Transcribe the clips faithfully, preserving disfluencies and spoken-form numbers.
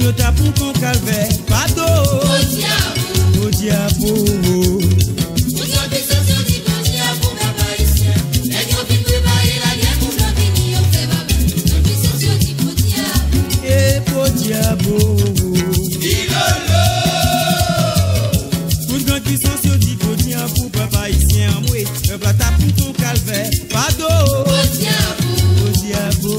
Yo t ap pran kalvè, pado. Podyabo. Podyabo. Pou twa pisans yo di podyabo, pèp ayisyen. Nèg yo vin prepare lagè pou blan vini, yo fè babay. Twa pisans yo di podyabo. E podyabo. Pilolo. Tout gran pisans yo di podyabo pou pèp ayisyen, anmwe. Pèp la t ap pran kalvè, pado. Podyabo. Podyabo.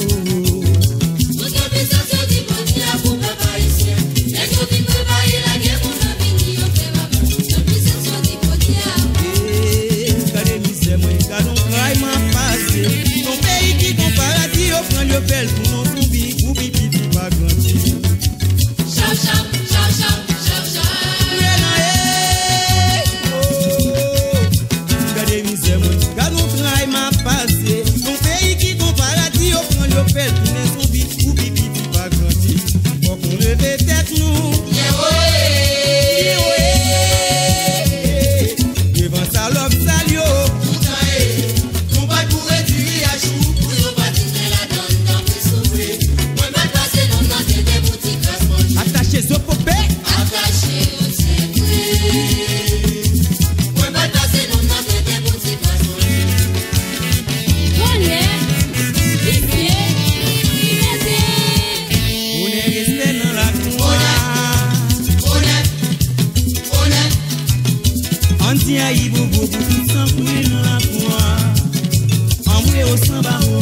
Tout gran pisans yo di podyabo, pèp ayisyen. Nèg yo vin prepare lagè pou blan vini, yo fè babay. Tout gran pisans yo di podyabo. Gade mizè mwen, gade yon tray m ap pase. Yon peyi ki gon paradi, yo pran l, yo fè l pou yon zonbi, pou pipiti pa grandi. Chaw, chaw, chaw, chaw, chaw, chaw. Mwen nan e, oh. Gade mizè mwen, gade yon tray m ap pase. Yon peyi ki gon paradi, yo pran l, yo fè l tounen zonbi, pou pipiti pa grandi. Fòk nou leve tèt nou. Ye woye! Ye woye! Devan salòp sal yo. Konbat pou redui a jou. Pou yo pa tounen ladann, tanpri souple. Mwen pa t pase non nan tete boutik Kras Manje. Atache zo pope. Atache yo se vre. Mwen pa t pase non nan tete boutik Kras Manje. Bonè, visye, limete. Bonè, respè nan lakou a. Bonè, bonè, bonè. Ann di ayibobo pou tout san koule nan lakou a. Anmwe o sanba o.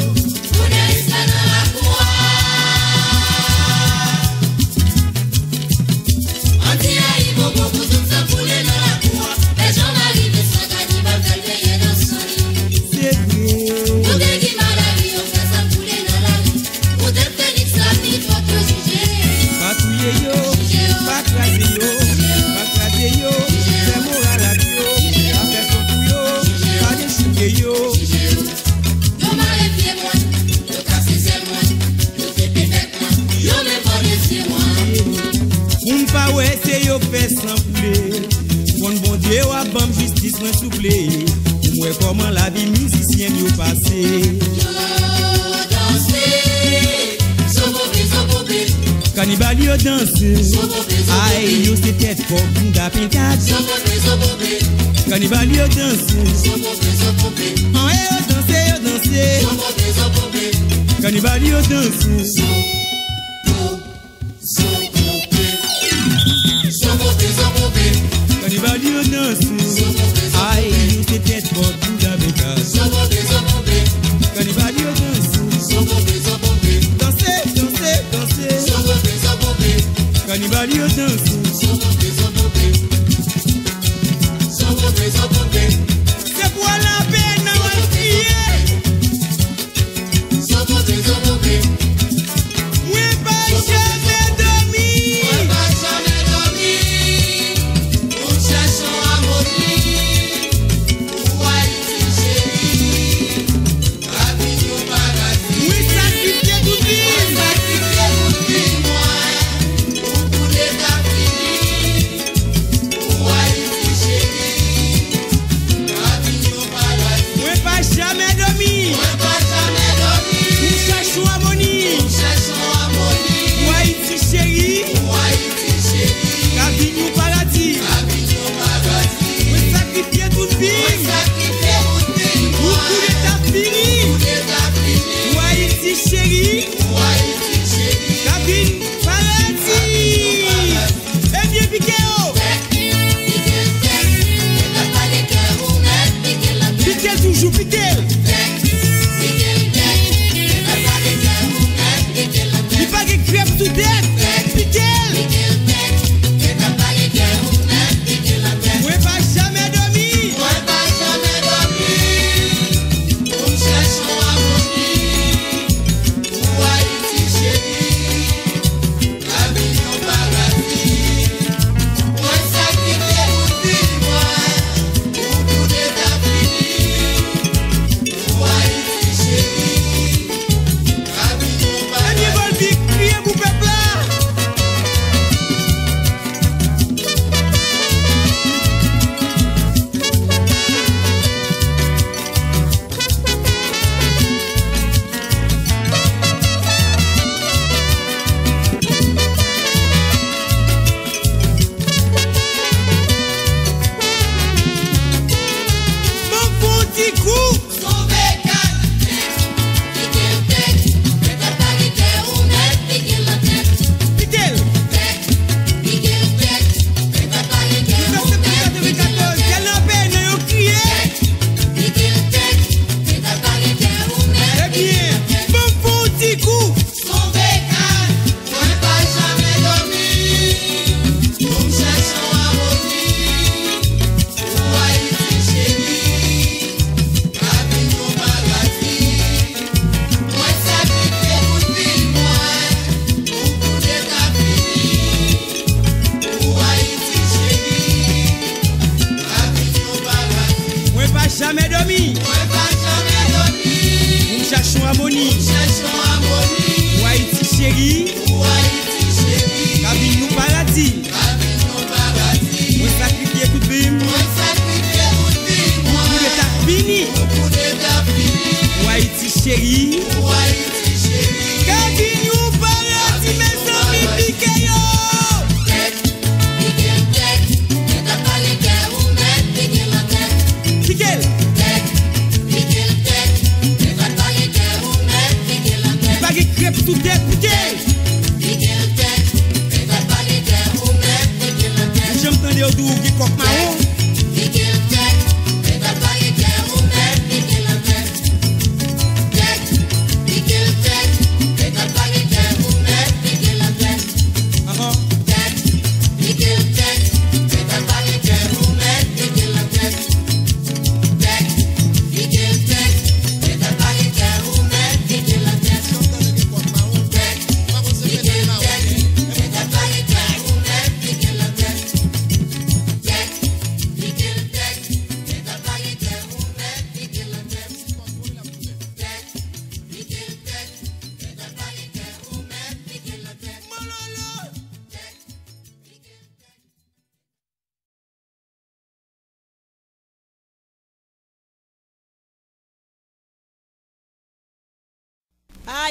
Bonè, respè nan lakou a. Ann di ayibobo pou tout san koule nan lakou a. Pè Jan Mari Visan Kanibal fè l peye nan san li. Se vre. Pou te ki malari yo fè san koule nan lari. Pou te Feliks la pi twòp yo jije. Pa touye yo, jije yo, pa kraze yo, jije yo, pa kraze yo, jije yo, fè moral ak yo, jije yo, pa fè son pou yo, jije yo, pa dechouke yo. Jije yo. Yo mare pye mwen, yo kase zèl mwen, yo vle pèpèt mwen, yo menm vòlè zye mwen. Pou m pa wè se yo k fè san koule. Konn Bondye w ap ban m jistis mwen souple. Pou m wè kòman lavi mizisyen m yo pase. Yo danse, zobobe, zobobe. Kanibal yo danse. Zobobe, zobobe. Ay, yo se tèt kòk, bounda pentad. Zobobe, zobobe. Kanibal yo danse. Zobobe, zobobe. An, yo danse, yo danse. Zobobe, zobobe. Kanibal yo danse. Zo, bo, zobobe. Zobobe, zobobe. Kanibal yo danse. Zobobe, zobobe. Ay, yo se tèt kòk, bounda pentad. Zobobe, zobobe. Kanibal yo danse. Zobobe, zobobe. Danse, danse, danse. Zobobe, zobobe. Kanibal yo danse. Zobobe, zobobe. Zobobe, zobobe. Se pou al lapè nan mal kriye. Zobobe, zobobe. Yon amoni. Pou Ayiti cheri. Ka vin yon paradi. Mwen sakrifye kout vi m. Pou koudeta fini. Pou Ayiti cheri. Ka vin yon paradi, mezanmi, pike yo. Pike l. Li pa gen krèp sou tèt, pike l. Ou janm tande yo di w gen kòk mawon? Ahan.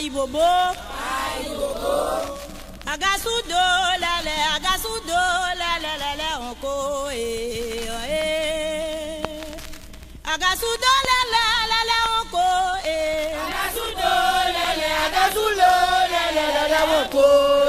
Ayibobo. Ayibobo. Aga sou do lèlè, aga sou do lèlè, lèlè onko, eh, eh. Aga sou do lèlè, lèlè onko, eh. Aga sou do lèlè, aga sou do lèlè, lèlè onko.